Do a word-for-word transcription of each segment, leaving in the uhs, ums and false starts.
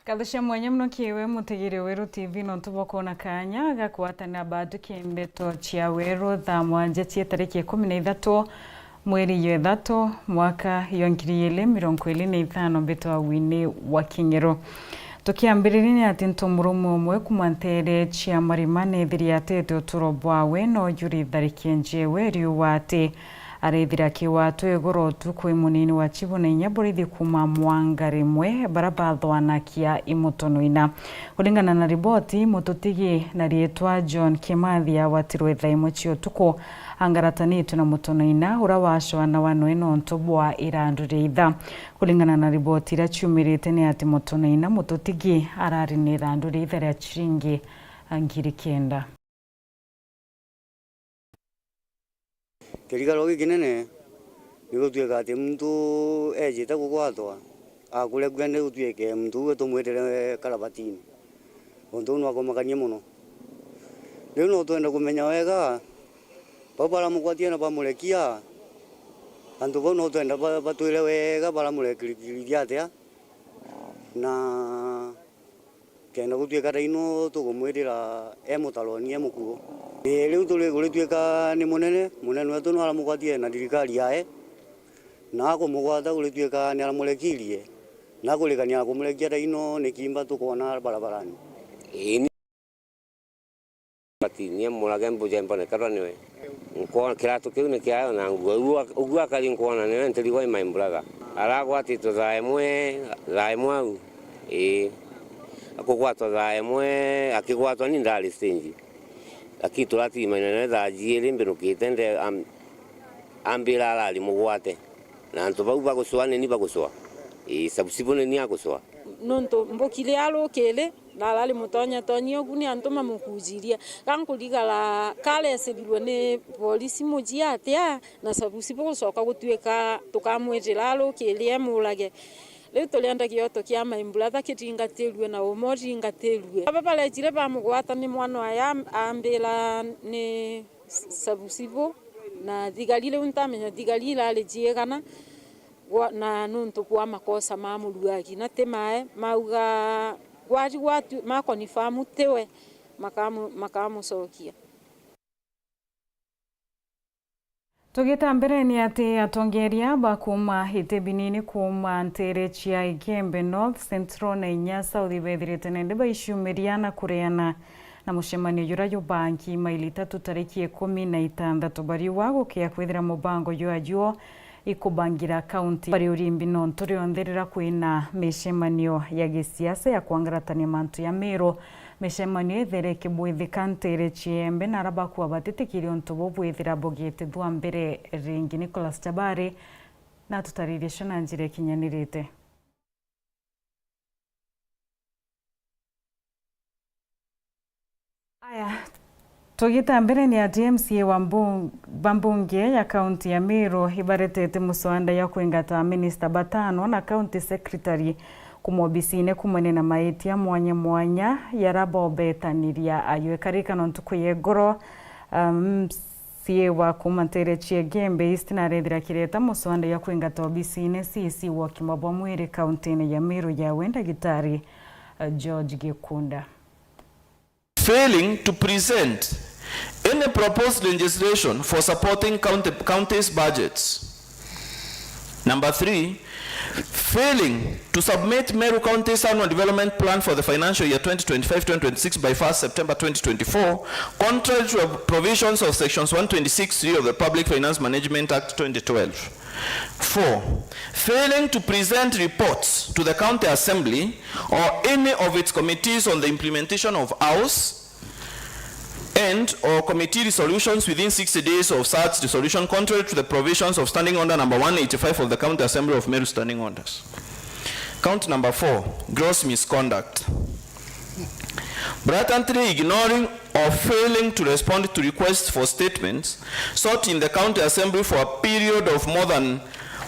Nkatho cia mwanya mono kiri we mutegeri wa Weru T V nontu bwa kwona kaanya ga kugwatanira bathuki ndeto cia Weru thaa mwanja cia tariki ikumi na ithatu mweri jwa ithatu mwaka jwa ngiri igiri mirongo iri na ithano mbitwa Winnie wa King'ero. Tukiambiriria ni ati ntu murume umwe kuuma nteere cia Marima neethirie atete uturo bwawe no juri thariki njewe riuga ati arethira akigwatwa igoro utuku i munini wa Chibu na inya borithi kuuma Mwanga rimwe bara bathwanakia i mutonoina. Kuringana na riboti, mututigi na riitwa John Kimathi agwatirwe thaa imwe cia utuku angaratanitwe na mutonoina ura wacoanawa noe nontu bwa irandu ria itha. Kuringana na riboti iria ciumirite ni ati mutonoina mututigi arari na irandu ria itha ria chiringi ngiri kenda. Kirigaro gikinene ni gutuika ati muntu ejite kugwatwa, akurekua ni gutuike muntu uu tumwitire karabatini. Untu uu nwakumakania mono. Riu no twende kumenya wega, bau baramugwatia na bamurekia, antu bau no twende ba-, batwire wega baramurekirikirithia atia, na kenda gutuika ta ino tukumwirira e mutaroni, e mukuo. Ii, riu turi-, gurituika ni munene, munene wetu no aramugwatie na thirikari yae, na akumugwata gurituika ni aramurekirie, na akurikania kumurekia ta ino ni kimba tukwona barabarani. Ii, ni Batini, amurage mbuje mbone karwa niwe. Nkwona kiratu kiu ni kiayo na nguo. Uguo, uguo akari nkwona niwe ntirigwa i my brother. Aragwatitwe thaa imwe, thaa imwe au. Ii. Akugwatwa thaa imwe, akigwatwa ni ndari stage. Lakini turatigimaina nawe thaa jiiri mbirukite nde am-, ambira arari mugwate. Na antu bau bagucwa ni ni bagucwa. Ii, sabusibu ni ni agucwa. Nontu mbukire arukiri, na arari mutonyatonyia ugu ni antu mamukujirie. Ga nkurigara karecebirwe ni polisi mujia atia, na sabusibu gucoka gutuika tukamwitira arukiri e murage. Riu turienda gioto kia my brother kiringatirue na umwe uringatirue. Aba barejire bamugwata ni mwana aya am-, ambira ni sabusibu, na thigari riu ntamenya thigari irari jiigana. Gwa-, na nuntu bwa makosa ma muruagi, na ti mae, mauga gwari gwatu-, ma confirm tiwe, makamu-, makamucokia. Tugita mbere ni ati atongeria ba kuuma iti binini kuuma nteere cia Igembe North, Central na inya South bethirite nende baiciumiria na kureana na mucemanio jura jubangi maili itatu tariki ikumi na itantatu bariuga gukia kwithira mubango jwajuo ikubangira kaunti bari urimbi nontu rionthe rira kwina micemanio ya gisiasa ya kwangaratania mantu ya Meru, micemanio ithere ikibwithika nteere cia Igembe na ara bakua batitikirie untu buu bwithira bugitithua mbere ringi. Nicholas Chabari natutaririe cio na njira ikinyanirite. Aya, tugita mbere ni ati M C A wa mbu-, ba mbunge ya kaunti ya Meru ibaretete muswanda ya kwingata minista batano na county secretary kuma obisine kumania na maitia mwanya mwanya yara bobetaniria ayo ikarika nontu kwi ya igoro. Um, M C A wa kuma nteere cia Igembe East narethira kireta muswanda ya kwingata obisine C C wa ukima bwa mwiri kauntine ya Meru yawe Ndagitari, uh, George Gikunda. Failing to present any proposed legislation for supporting county, counties' budgets. Number three, failing to submit Meru County's annual development plan for the financial year twenty twenty-five twenty twenty-six by first September twenty twenty-four, contrary to the provisions of sections one twenty-six three of the Public Finance Management Act twenty twelve. Four, failing to present reports to the County Assembly or any of its committees on the implementation of house and or committee resolutions within sixty days of such resolution, contrary to the provisions of Standing Order number one eighty-five of the County Assembly of Meru Standing Orders. Count number four, gross misconduct. Blatantly ignoring or failing to respond to requests for statements sought in the County Assembly for a period of more than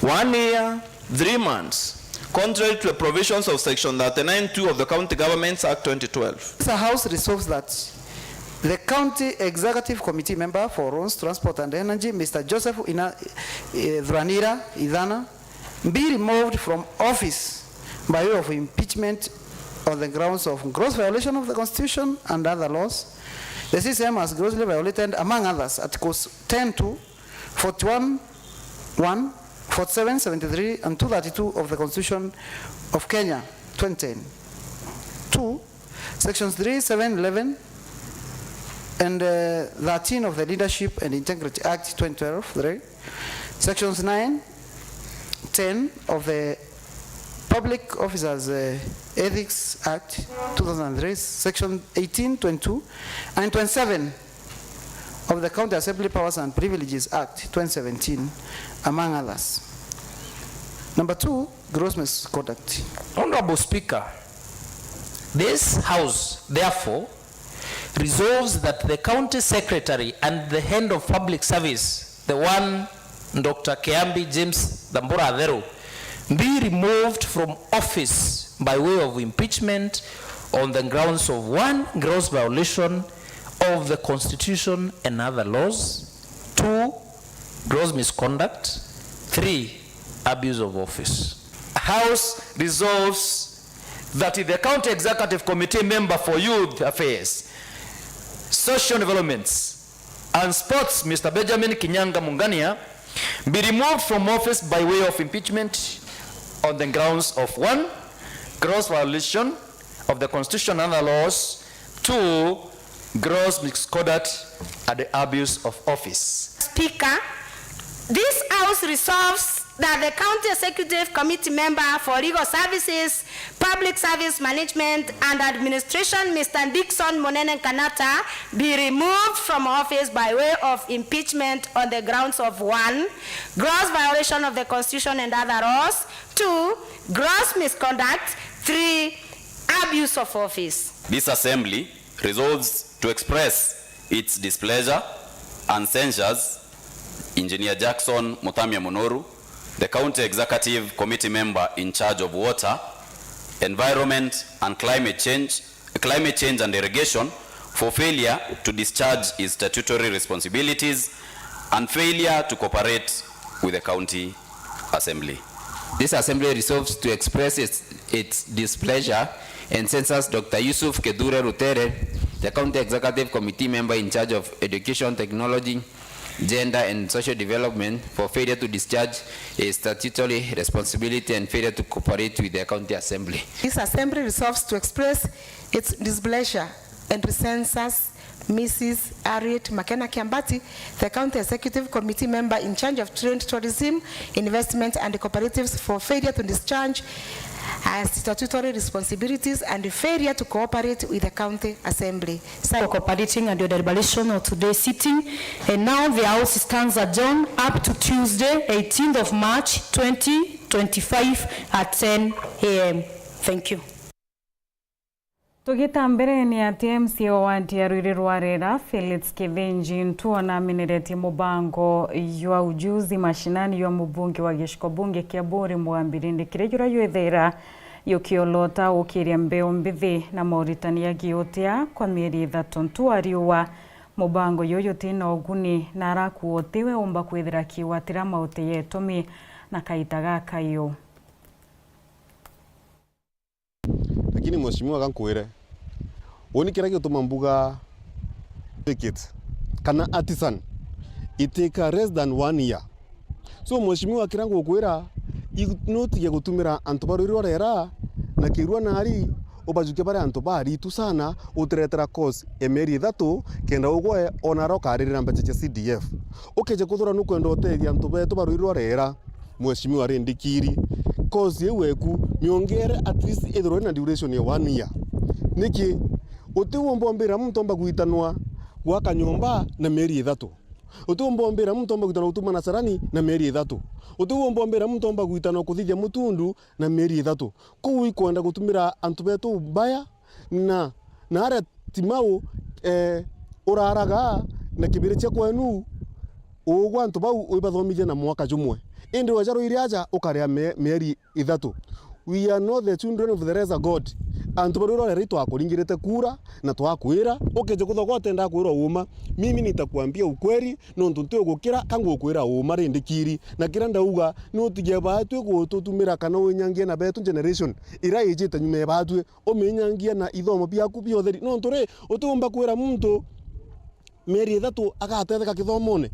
one year, three months, contrary to the provisions of Section thirty-nine two of the County Governments Act twenty twelve. The House resolves that the County Executive Committee member for Roads, Transport and Energy, Mister Joseph Ina-, eh, Thuranira Ithana, be removed from office by way of impeachment on the grounds of gross violation of the Constitution and other laws. The C C M has grossly violated, among others, Articles ten two, forty-one one, forty-seven, seventy-three, and two thirty-two of the Constitution of Kenya, twenty ten. Two, Sections three, seven, eleven, and, uh, thirteen of the Leadership and Integrity Act twenty twelve, three. Sections nine, ten of the Public Officers, uh, Ethics Act two thousand three, Section eighteen, twenty-two, and twenty-seven of the County Assembly Powers and Privileges Act twenty seventeen, among others. Number two, gross misconduct. Honorable Speaker, this House, therefore, resolves that the County Secretary and the Head of Public Service, the one Doctor Kiambi James Thambura Atheru, be removed from office by way of impeachment on the grounds of, one, gross violation of the Constitution and other laws, two, gross misconduct, three, abuse of office. House resolves that the County Executive Committee member for Youth Affairs, Social Developments and Sports, Mister Benjamin Kinyanga Mungania, be removed from office by way of impeachment on the grounds of, one, gross violation of the Constitution and other laws, two, gross misconduct and abuse of office. Speaker, this House resolves that the County Executive Committee member for Legal Services, Public Service Management and Administration, Mister Dickson Munene Nkanata, be removed from office by way of impeachment on the grounds of, one, gross violation of the Constitution and other laws, two, gross misconduct, three, abuse of office. This Assembly resolves to express its displeasure and censures Engineer Jackson Mutamia Munoru, the County Executive Committee member in charge of Water, Environment and Climate Change, Climate Change and Irrigation, for failure to discharge his statutory responsibilities and failure to cooperate with the County Assembly. This Assembly resolves to express its, its displeasure and censures Doctor Yusuf Kethure Rutere, the County Executive Committee member in charge of Education, Technology, Gender and Social Development, for failure to discharge his statutory responsibility and failure to cooperate with the County Assembly. This Assembly resolves to express its displeasure and censures Missus Harriet Makena Kiambati, the County Executive Committee member in charge of Trade, Tourism, Investment and Cooperatives, for failure to discharge her statutory responsibilities and failure to cooperate with the County Assembly. Sign. For cooperating at your deliberation of today's sitting, and now the House stands adjourned up to Tuesday, eighteenth of March, twenty twenty-five, at ten a m. Thank you. Tugita mbere, ni ati M C A wa wadi ya Ruiri rwa Rera, Felix Kithinji Ntuo, nameneretie mubango jwa Ujuzi Mashinani jwa mubunge wa gicigo bunge kia Buuri Mugambi Rindikiri, juria jwithaira jukiolota gukiria mbeu mbithi na mauritani ya kiutia kwa mieri ithatu. Ntuo ariuga mubango juju jutina uguni na arakuuga utiwe umba kwithira akigwatira mauti ya itumi na kaita gakaiu. Lakini mheshimiwa, ga nkwire, uuni kiria gituma mbuga take it, kana artisan, it take less than one year. So mheshimiwa, kiria ngukwira, i-, nutige gutumira antu ba Ruiri rwa Rera na Kirua Nari, ubajukia bari antu baritu sana, utiretera course ya mieri ithatu, kenda ugwe ona ara ukaririra mbeca cia C D F. Ukeje kuthura nukwenda utethia antu betu ba Ruiri rwa Rera, Mheshimiwa Rindikiri, course iu eku miongere at least ithirwe na duration ya one year. Niki? Uti umba umbira muntu omba gwitanwa gwaka nyomba na mieri ithatu. Uti umba umbira muntu omba gwitanwa gutuma na carani na mieri ithatu. Uti umba umbira muntu omba gwitanwa kuthithia mutundu na mieri ithatu. Kou ikwenda gutumira antu betu mbaya, na, na aria Timau, eh, uraraga na kibiri cia kwenu, ugwe antu bau uibathomithia na mwaka jumwe. Indi weja Ruiri aja ukaria mie-, mieri ithatu. We are not the children of the lesser God. antu baria urorera itwakuringirite kura na twakwira, ukeje kuthogwa utenda kwirwa uuma. Mimi nitakwambia ukweli, nontu nti ugukira ka ngukwira uuma rindi kiri. Na kiria ndauga, ni utigie baatwi gututumira kana winyangie na betu generation iria ijite nyuma ya baatwi, uminyangia na ithomo biaku bia utheri. Nontu ri, utiumba kwira muntu mieri ithatu agatetheka kithomone.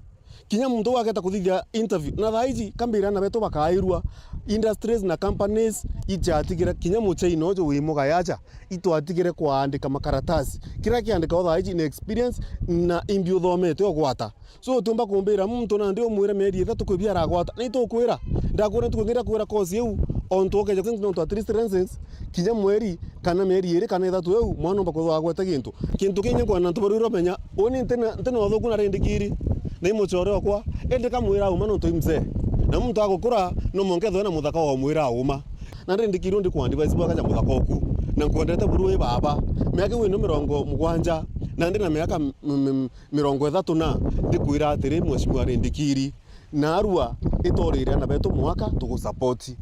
Kinya muntu uu ageta kuthithia interview. Na thaa iji, kambira ana betu bakairua industries na companies ijatigire, kinya muchaina uju wi mugaya aja, itwatigire kwaandika makaratasi. Kiria kiandikagwa thaa iji ni experience na imbi uthomete ugwata. So, utiumba kumbira muntu nandi umwire mieri ithatu kwi bia aragwata. Na itukwira, ndakwira ntuku ingi ndakwira course iu, ontu ukeja nontu at least license, kinya mweri, kana mieri iri kana ithatu iu, mwana omba kwithwa agwete gintu. Kintu kingi nkwenda antu baria uramenya, uni ntina, ntina uthuku na rindi kiri, na i mucore okwa, indi kamwira uma nontu i mzee. Na muntu agukura, no mwanka ethwe na muthaka wa umwira uma. Na rindi kiri undi kwa advice bwaka ja muthaka oku, na nkwendete buru wi baba. Miaka iu ino mirongo mugwanja, na ndi na miaka m-, m-, m-, mirongo ithatu na, ndikwira atiri, Mheshimiwa Rindikiri, naarua itorire ana betu mwaka tugusupport.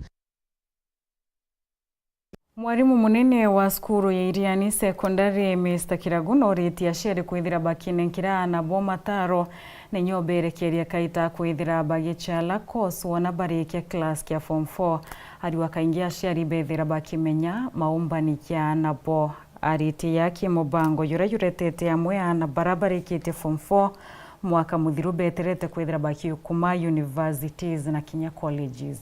Mwarimu munene wa cukuru ya Iriani Secondary, Mister Kiragu, noritie aciari kwithira bakinenkira aana bo mataro, ninyo berekeria kaita kwithira bagichala course wona barikia class kia form four. Ariwa kaingi aciari bethira bakimenya maumbani kia aana bo. Aritie ya kimubango juria juretete amwe aana bara barikitie form four mwaka muthiru beterete kwithira bakiukuma universities na kinya colleges.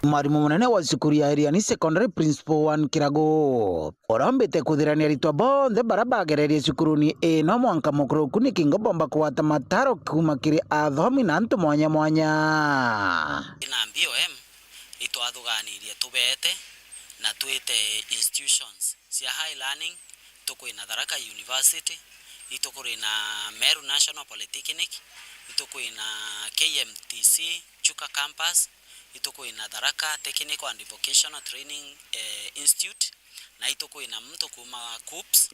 Mwarimu munene wa cukuru ya Iriani Secondary, Principal One Kiragu, urambite kuthirania aritwa bonthe bara bagererie cukuruni ino mwanka mukuruku ni kingo bomba kugwata mataro kuuma kiri athomi na antu mwanya mwanya. Na B O M itwathuganirie tubeete na twite institutions cia high learning, itukwina Tharaka University, itukwina Meru National Polytechnic, itukwina K M T C Chuka Campus, itukwina Tharaka Technical and Vocational Training, eh, Institute, na itukwina muntu kuuma KUPS,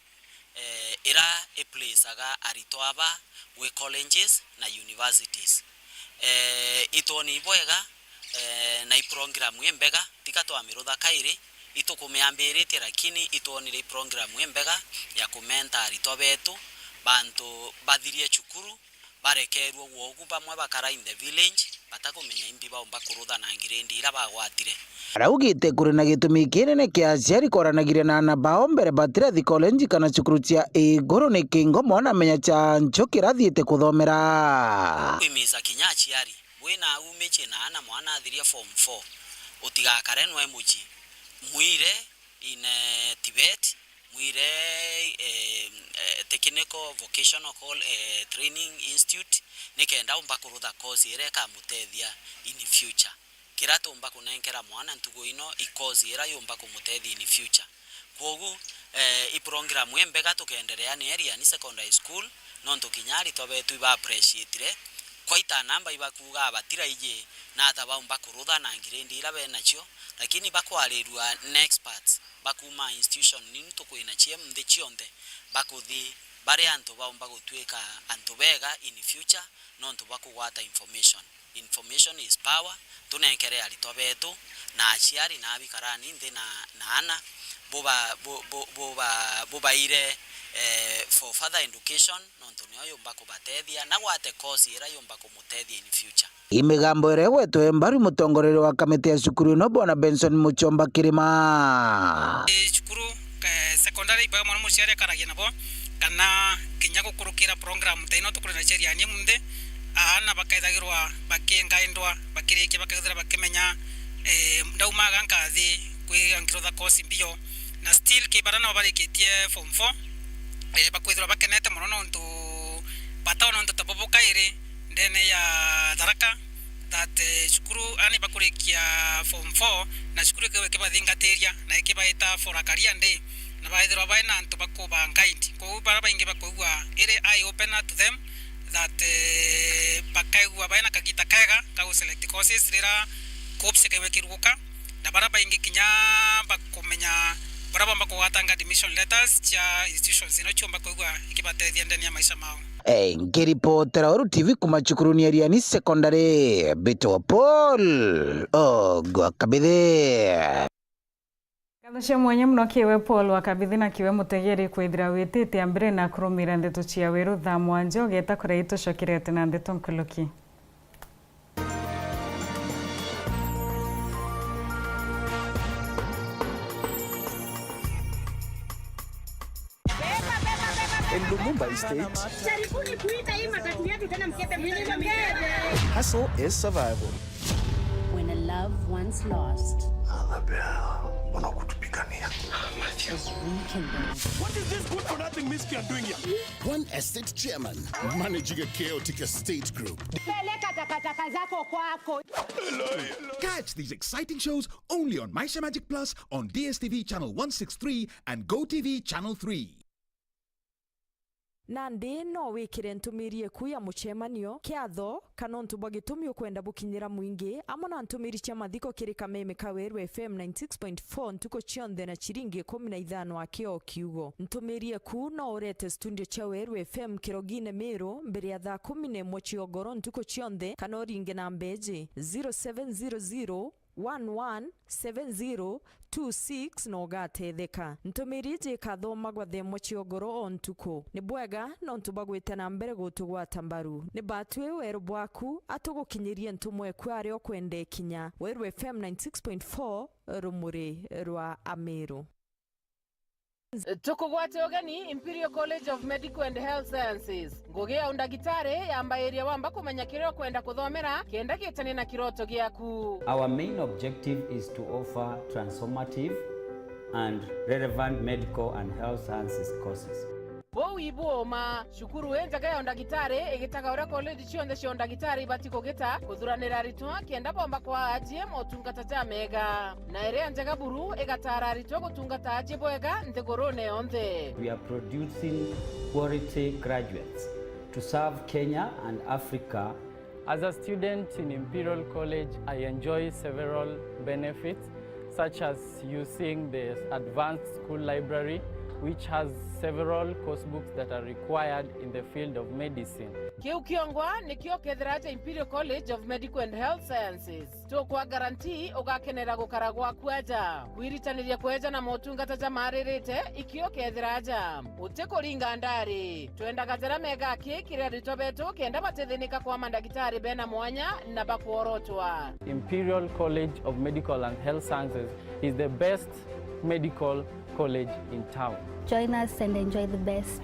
eh, ira iplacaga aritwa aba gwi colleges na universities. Eh, itwoni ibwega, eh, na i program imbega, tiga twamirutha kairi, itukumiambiritie, lakini itwonire i program imbega ya kumenta aritwa betu, bantu bathirie cukuru, barekerwe gwogu, bamwe bakara in the village, batakumenya imbi baumba kurutha na ngirindi ira bagwatire. Araugite kuri na gitumi kinene kia aciari kwaranagiria na aana bao mbere batirathi college kana cukuru cia iguru, ni kingo mwana amenya chancho kirathiite kuthomera. Kwimisa kinya aciari, wina au michie na aana mwana athiria form four, utigakare nwe muchie, mwire in, eh, Tibet, mwire, eh, eh, Technical Vocational Col-, eh, Training Institute, nikenda umba kurutha course iria ikamutethia in future. Kiria tumba kunenkera mwana ntugu ino i course iria yumba kumutethia in future. Kwogu, eh, i program imbega tukenderea ni Iriani Secondary School, nontu kinya aritwa betu iba appreciatire. Quite a number ibakuuga batiraiji nata baumba kurutha na ngirindi iria benacio, lakini bakwarirua ni experts bakuuma institution nini tukwina cia nthi cionthe, bakuthi bari antu baumba gutuika antu bega in future, nontu bakugwata information. Information is power. Tunenkere aritwa betu na aciari na abikarani nthi na, na ana, buba-, bu-, bu-, buba-, bubaire, eh, for further education, nontu nio yumba kubatethia, na gwate course iria yumba kumutethia in future. I migambo iria igwetwe mbaru mutongoreria wa kamiti ya cukuru ino, Bwana Benson Muchomba Kirima. Eh, cukuru, eh, secondary ibwega mono muciari akaragia nabo, kana kinya gukurukira program ta ino tukuri na cia Iriani munthi, aana bakethagirwa bakiengaendwa, bakirikia bakethira bakimenya, eh, ndaumaga nkathi kwi nkirutha course mbio, na still ki bara nabo barikitie form four, eh, bakwithirwa bakenete mono nontu batona untu ta bubu kairi ndene ya Tharaka, that, eh, cukuru, ani bakurikia form four, na cukuru ikaigua ikibathingatiria na ikibaita for a career day, na baithirwa baina antu bakuba guide. Kwou bara baingi bakwigua iri eye opener to them, that, eh, bakaigua baina kagita kega ka gu select courses rira KUPS ikaigua ikiruguka, na bara baingi kinya bakumenya bara bomba kugwatanga admission letters cia institutions ino ciumba kwigua ikibatethia ndene ya maisha mao. Eh, nkiripotera Weru T V kuma cukuruni ya Iriani Secondary, mbitwa Paul Ogwa Kabithi. Ngatho cia mwanya mono kiwe Paul wa Kabithi na kiwe mutegeri kwithira witite a mbere na kurumira ndeto cia weru thaa mwanja ugeta kuria itucokerete na ndeto nkuluki. In Lumumba Estate, jaribuni kuita hii matatu yetu tena, mkete mwenyewe mkete. Hustle is survival. When a love once lost. Annabelle, mbona kutupigania? Is rekindled. What is this good for nothing miscreant doing here? One estate chairman managing a chaotic estate group. Peleka takataka zako kwako. Catch these exciting shows only on Maisha Magic Plus on D S T V channel one six three and Go T V channel three. Nandi no wikire ntumiri eku ya mucemanio kiatho, kana untu bwa gitumi ukwenda bukinyira mwingi, amwe na ntumiri cia mathiko kiri kameme ka Weru F M ninety six point four ntuku cionthe na ciringi ikumi na ithano aki o kiugo. Ntumiri eku no urete studio cia Weru F M Kirogine Miru mbere ya thaa kumi na imwe cia ugoro ntuku cionthe, kana uringe namba iji, zero seven zero zero, one one seven zero two six na ugatetheka. Ntumiri iji ikathomagwa thaa imwe cia ugoro o ntuku. Ni bwega nontu bwa gwita na mbere gutugwata mbaru. Ni batwi weru bwaku, atugukinyirie ntumwa eku aria ukwenda ikinya. Weru F M ninety six point four, rumuri rwa Amiru. Tukugwate ugeni Imperial College of Medical and Health Sciences. Ngugi ya undagitari yambairia wamba kumenya kiria ukwenda kuthomera kenda gitanie na kiroto giaku. Our main objective is to offer transformative and relevant medical and health sciences courses. Buu ibuuma, cukuru injega ya undagitari igitaga uria college cionthe cia undagitari ibati kugita, kuthuranira aritwa kenda bomba kwaa ajie motungata jamega. Na iria njega buru igataara aritwa gutungata aji bwega nthigurune yonthe. We are producing quality graduates to serve Kenya and Africa. As a student in Imperial College, I enjoy several benefits, such as using the advanced school library, which has several course books that are required in the field of medicine. Kiu kiongwa nikio kethira aja Imperial College of Medical and Health Sciences. Tukwa guarantee ugakenera gukara gwaku aja. Kwiritaniria kweja na motungata jamaaririte, ikio kethira aja. Utikuringa ndari. Twendaga jaria mega aki kiri aritwa betu kenda batithinika kwa mandagitari bena mwanya na bakworotwa. Imperial College of Medical and Health Sciences is the best medical college in town. Join us and enjoy the best.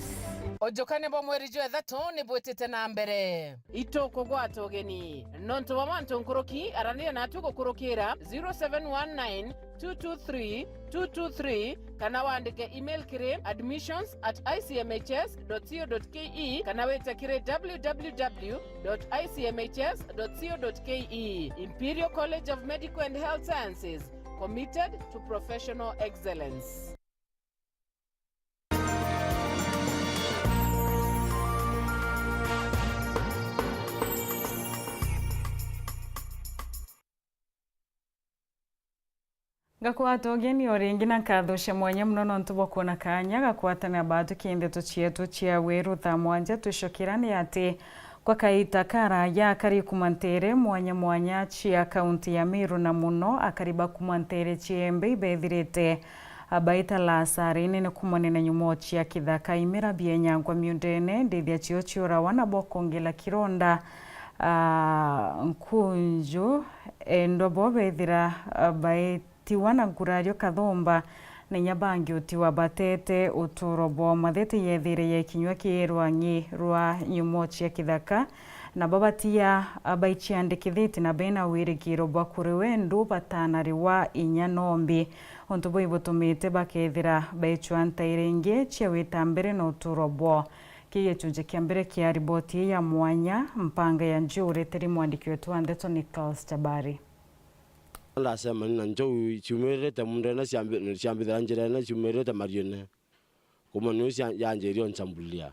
Ujukane bwa mweri jwa ithatu ni bwitite na mbere. Itukugwata ugeni. Nontu bwa mantu nkuruki, araniria natu gukurukira zero seven one nine two two three two two three, kana wandike email kiri admissions at I C M H S dot co dot K E, kana wite kiri W W W dot I C M H S dot co dot K E. Imperial College of Medical and Health Sciences, committed to professional excellence. Ngakwata ugeni o ringi na nkatho cia mwanya mono nontu bwa kwona kaanya ga kwatana baatwi ki ndeto cietu cia weru thaa mwanja twicokera ni ati, kwa kaita karaya akari kuma nteere mwanya mwanya cia kaunti ya Meru na mono akari ba kuma nteere cia Embu ibethirite baita laasara inene kuumania na nyumo cia kithaka, imera bienyangwa miundene, ndithia cio ciurawa na bokongela kironda, aa, nkunju, endwa bo bethira, aa, baitiwa na nkurario kathumba, na inya bangi utiwa batete uturo bwao. Mathete yethire ya ikinywa kii rwang'i rwa nyumo cia kithaka, na babatia, aa, baiciandikithitie na bena wirigiro bwa kuriwe ndu batanariwa inya nombi. Untu buu ibutumite bakethira baicwa ntaire ingi cia wita mbere na uturo bwao. Kii gicunji kia mbere kia riboti ii ya mwanya, mpanga ya njuu ureteri mwandiki wetu wa ndeto Nicholas Chabari. Ndacemania na njou ciumirite mundene ciambi-, ciambithira njirene ciumirite mariune. Kuma niu cia-, yanjirie unchambulia.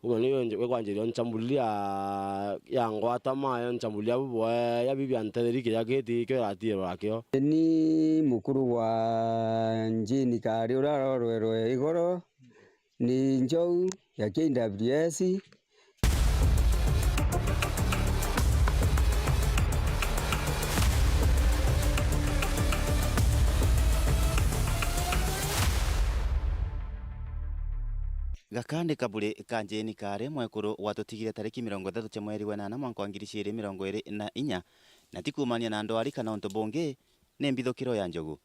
Kuma niu yanji-, ikwanjirie unchambulia, yangwata mayo, unchambulia bubwega, bibi antetheri kiria giti kio iratiirwa nakio. Ni mukuru wa Njini Kari uria arorwerwe igoro ni njou ya K W S. Gaka ni kaburi ka Jane kaari mwekuru watutigire tariki mirongo ithatu cia mweri wa inana mwanka wa ngiri ciiri mirongo iiri na inya, na ti kuumania na ndwari kana untu bungi, ni mbithukiro ya njogu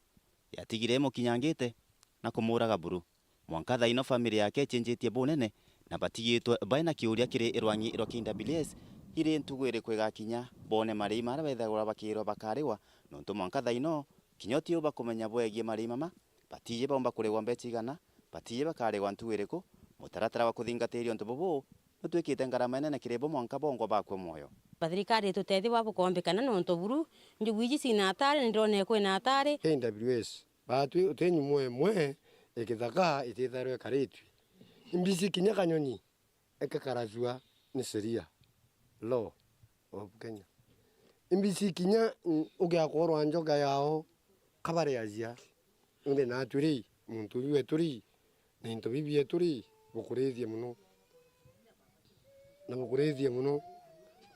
yatigire imukinyangite na kumuuraga buru. Mwanka thaa ino family yake icenjetie bunene, na batigitwe bai na kiuria kiri rwang'i rwa K W S, iri ntugu iriku igakinya boone marii maria bethagirwa bakiirwa bakariwa, nontu mwanka thaa ino kinya utiu bakumenya bwegie marii mama, batiiji baumba kurigwa mbecha igana, batiiji bakarigwa ntugu iriku. Mutaratara wa kuthingatiria untu bubu nutwikite ngarama inene kiri bo mwanka bongwa bakue mwoyo. Ba thirikari itutethie bwa bukombikana nontu buru njugu iji cina atari, ni ndona kwina atari. K W S, baatwi uti nyumo imwe ikithaka itithairwe ikaritue. Imbici kinya kanyoni ikakaracua ni sheria, law of Kenya. Imbici kinya, mm, ugiakorwa njoga yao kabariacia. Indi naatwi ri, muntu uyu wetu ri, na into bibi bietu ri, bukurithie mono. Na bukurithie mono.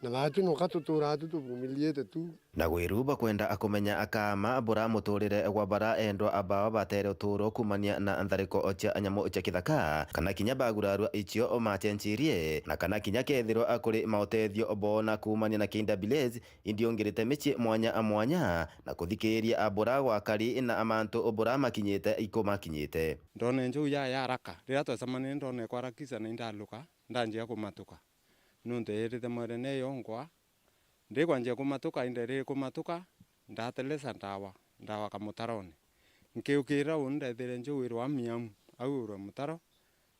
Na baatwi noka tuturaa tu tubumililiite tu. Na gwiru bakwenda akumenya akaama bura muturire gwa bara endwa abao batere uturo kumania na nthariko cia nyamu cia kithaka, kana kinya bagurarua icio macenjirie, na kana kinya kethirwa kuri mautethio boona kumania na K W S, indiungirite micii mwanya mwanya, na kuthikiria bura gwakari na mantu bura makinyite ikumakinyite. Ndone njou ya, ya haraka. Riria twacemania, ndone kwarakisa na indaluka, ndanjia kumatuka. Nontu eerite mwere ne yongwa, ndikwanjia kumatuka, inde riri kumatuka, ndatelesa ndawa, ndawa kamutarone. Nkiukira uu ndethire njou irwa miamu, au irwa mutaro,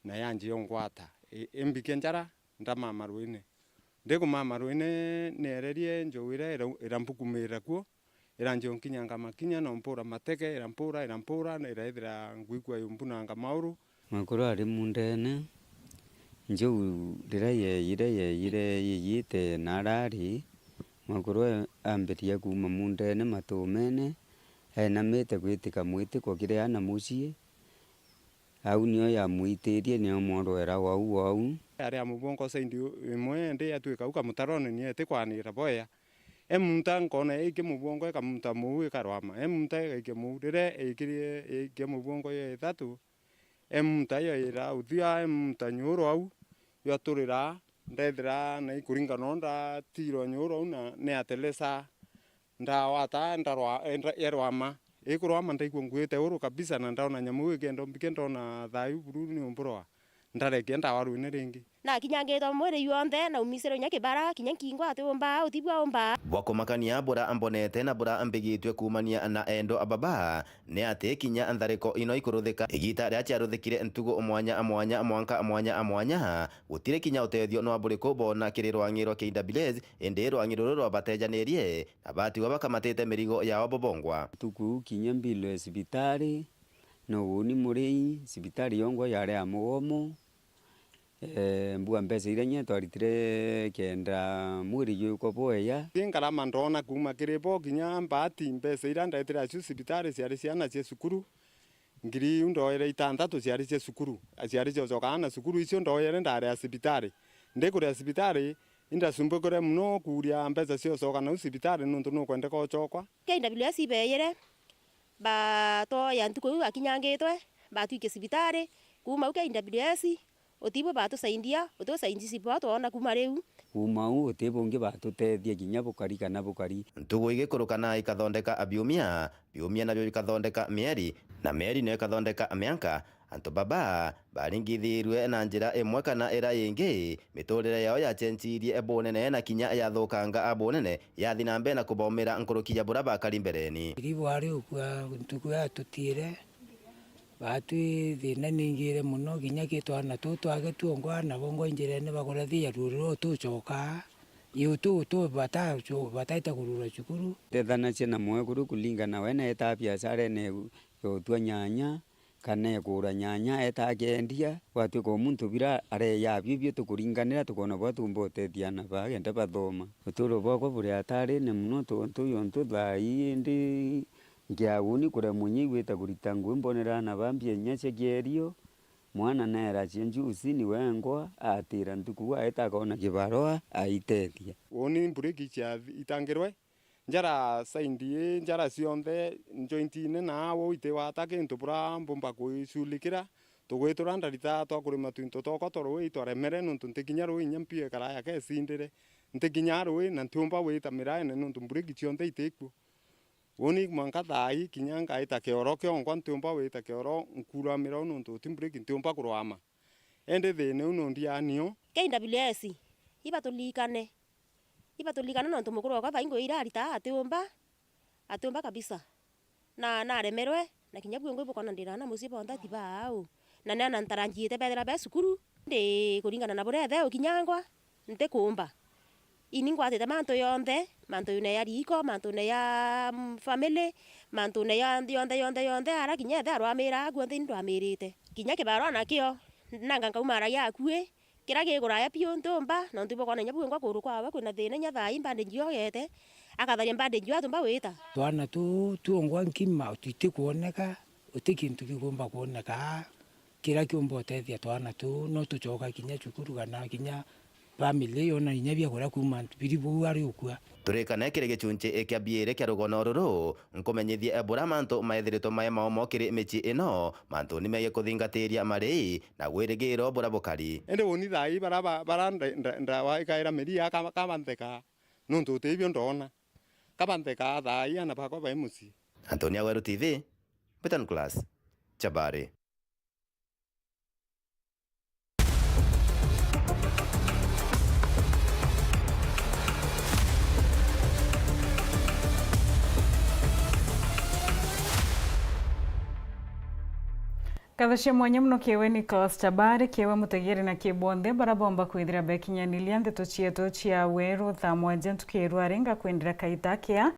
na yanjia ungwata. I-, imbike njara, ndamama ruine. Ndikumama ruine, niererie njou iria ira-, irambukumira kuo, iranjia unkinyanga makinya, na umpura mateke, irampura, irampura, na iraithira ngwikua yumbunanga mauru. Mwekuru ari mundene, njou riria yeeyire, yeeyire yiyite na arari, mwekuru e-, aambiria kuuma mundene matumene, eenamite gwitika mwitiko kiri aana mucii, au nio yamwitirie, nio mworwera wau wau. Ari a mubwongo side imwe, indi atwika au kamutarone, ni etikwanira bwea. Emunta nkona iikia mubwongo, ikamunta muu, ikarwama. Emunta igaikia muu. Riria iikirie, iikia mubwongo yo ithatu, emunta iyo ira uthia, emunta nyuru au, yaturira, ndethira na ikuringana u ndatirwa nyuru au na niatelesa, ndawata, ndarwa-, ndra-, yarwama. Ikurwama ndaigua nguite uru kabisa, na ndaona nyamu iu ikenda mbike, ndona thayu buru ni umburwa. Ndarekia ndawa ruine ringi. Nakinyangitwe mwiri yonthe, na umisirwe kinya kibara, kinya nkingo ati umbaa, utibua umbaa. Bwa kumakania bura mbonete na bura mbigitue kuumania na endwa baba, ni ati kinya nthariko ino ikuruthika, igita riria ciaruthikire ntugu mwanya mwanya, mwanka mwanya mwanya, gutiri kinya utethio nwa buriku boona kiri rwang'i rwa K W S, indi rwang'i ruru rwabatejanirie, na batigwa bakamatite mirigo yao bobongwa. Tuku kinya mbilwe cibitari, na uuni murei, cibitari yongwa yari ya mugomo. Ee, mbua mbeca iria inya twaritire kenda mwiri jwikwa bwega. Ti ngarama ndoona kuuma kiri bo kinya mbaati, mbeca iria ndaitire acio cibitari ciari ciana cia cukuru, ngiri iu ndoere itantatu ciari cia cukuru, ciari cia ucoka aana cukuru, icio ndoere ndaria cibitari. Ndikuria cibitari, indacumbukire mono kuuria mbeca cia ucoka nau cibitari nontu nukwendeka ucokwa. K W S ibeeyire, batwoya ntuku iu akinyangitwe, batwikia cibitari, kuuma au K W S, utibwe batusaidia, utusaidia cibo twoona kuuma riu. Kuuma au uti bungi batutethia kinya bukari kana bukari. Ntugu igikuruka na ikathondeka biumia, biumia nabio bikathondeka mieri, na mieri nio ikathondeka mianka, antu baba baringithirue na njira imwe kana ira ingi, miturire yao yacenjirie bunene na kinya yathukanga bunene, yathi na mbere na kubomera nkuruki ya bura bakari mbereni. Iri bwari ukua ntuku yatutire, batwi thina ningire mono, kinya ki twana tuu twage tuongwa nabo ngwa njirene bagurathia ruru ruu tucoka, iu tuu tu bata-, bataita kurura cukuru. Tethanacia na mwekuru kuringana we neetaa biacarene ya utua nyanya, kana ekura nyanya eeta akeendia, gwatwika o muntu bira areeja abio ibio tukuringanira, tukoona bwa tuumba utethia aana baa kenda bathoma. Uturo bwakwa buri ataarine mono tontu yontu thaa ii indi nkia uuni kuremwa inya igwita kurita ngui mbonera aana baa mbia inya cia kierio, mwana neera cia njuuci ni wengwa, aatira ntuku aeta akoona kibarua aitethia. Uuni mbureki cia itangirwe, njara side ii, njara cionthe, jointine na au iti wata kintu bura mbumba kuiculikira, Tugwitura ndarita twakurima twinto twakwa twa ruui twaremere, nontu ntikinya ruui inya mpio ikara yake isindire. Ntikinya ruui na ntiumba gwita miraene, nontu mbureki cionthe itikuo. Uuni mwanka thaa ii kinya ngaita kioro kionkwa, ntiumba gwita kioro nkuramira u, nontu uti mbureki, ntiumba kurwama. Indi thina u nondianio. K W S, ibatulikane. Ibatulikane nontu mukuru wakwa thaa ii ngugi iria arita atiumba, atiumba kabisa. Na naremerwe, na kinya bwingwa ibukona ndira na mucii bonthe ati baau. Na nena ntaranjiite bethira be cukuru, ndi kuringana na buria ethe ukinyangwa, ntikumba. Ini ngwatite mantu yonthe, mantune ya riiko, mantune ya, mm, family, mantune ya nthi yonthe, yonthe, yonthe, ara kinya ethe arwamira akuo nthi ini ndwamirite. Kinya kibaro nakio, nanga nkaumaragia akui, kiria gikuraya biu ntiumba, nontu ibukona inya bwingwa kuru kwawe kwina thina inya thaa ii bandage yogete, akatharia bandage yo atumba gwita. Twana tuu twongwa nkima tutikuoneka, uti kintu gikumba kuoneka. Kiria kiumba utethia twana tuu, no tucoka kinya cukuru kana kinya family yona inya biakuria kuuma biri buu ari ukua. Turikane kiri gicunci kia biiri kia rugono ruru, nkumenyithie buria mantu maethiritwe mai maomo kiri micii ino, mantu ni megie kuthingatiria marii na wirigiro buria bukari. Indi uuni thaa ii bara ba-, bara nda-, nda-, ndawa ikaira miria ka-, kabantheka, nontu uti ibio ndona. Kabantheka thaa ii ana bakwa bai mucii. Antonia Weru T V, Betan Class, Chabari. Nkatho cia mwanya mono kiri we Nicholas Chabari, kiri we mutegeri na kiri bonthe baria bomba kwithira bekinyaniria ndeto cietu cia weru thaa mwanja ntuku ya rwari. Ngakwendera kaita kea